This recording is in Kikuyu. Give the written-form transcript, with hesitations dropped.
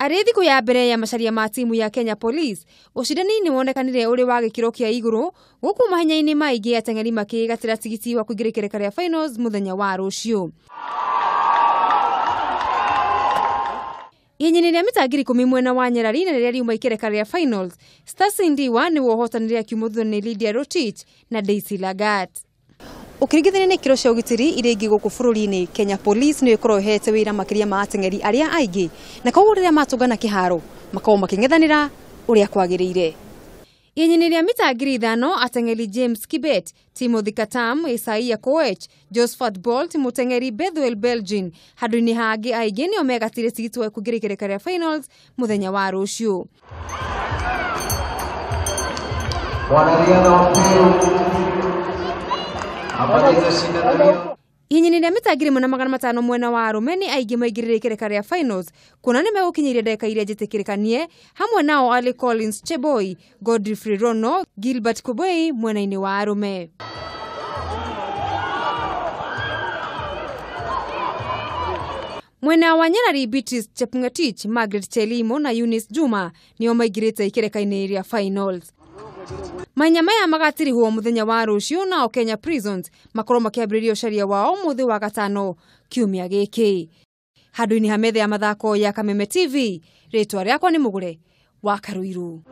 Yarĩ thikũ ya mbere ya macaria ma timu ya Kenya Police, ũcindani nĩ wonekanire ũrĩ wa gĩkĩro kĩa igũrũ gũkũ mahenya-inĩ maingĩ ateng'eri makĩgatĩra tigiti wa kũingĩra ikereka rĩa finals mũthenya wa rũciũ. Ihenya-inĩ rĩa mita 10,000 mwena wa Nyarari na rĩrĩa riuma ikereka rĩa finals, Stacy Ndiwa nĩwe ũhotanire akiumwo thutha nĩ Lydia Rotich na Daisy Lagat. Ũkĩringithania na ikĩro cia ũgitĩri iria ingĩ gũkũ bũrũri-inĩ, Kenya Police nĩyo ĩkoragwo ĩhete wĩra makĩria ma ateng'eri arĩa aingĩ, na koguo rĩrĩa matũngana kĩharo makoragwo makĩng'ethanĩra ũrĩa kwagĩrĩire. Ihenya-inĩ rĩa mita 5,000 ateng'eri James Kibet, Timothy Katam, Isaiah Koech, Josephat Bolt, mũteng'eri Bethuel Belgin handũ-inĩ hangĩ aingĩ nĩo megatire tigiti wa kũingĩra ikereka rĩa finals mũthenya wa rũciũ. Mwanariadha wa Peru amaliza shindano hilo. Ihenya-inĩ rĩa mita 1,500 mwena wa arũme nĩ aingĩ maingĩrĩire ikereka rĩa finals kuona nĩ megũkinyĩria ndagĩka iria njĩtĩkĩrĩkanie, hamwe nao Ali Collins Cheboi, Godfrey Rono, Gilbert Kobei mwena-inĩ wa arũme. Mwena wa Nyarari, Beatrice Chepngetich, Margaret Chelimo na Eunice Juma nĩo maingĩrĩte ikereka-inĩ rĩa finals. Mahenya maya magatirihwo mũthenya wa rũciũ, nao Kenya Prisons makorwo makĩambĩrĩria ũcaria wao mũthĩ wa gatano kiumia gĩkĩ. Handũ-inĩ ha metha ya mathako ya Kameme TV, rĩtwa rĩakwa nĩ Mũgũre wa Karuiru.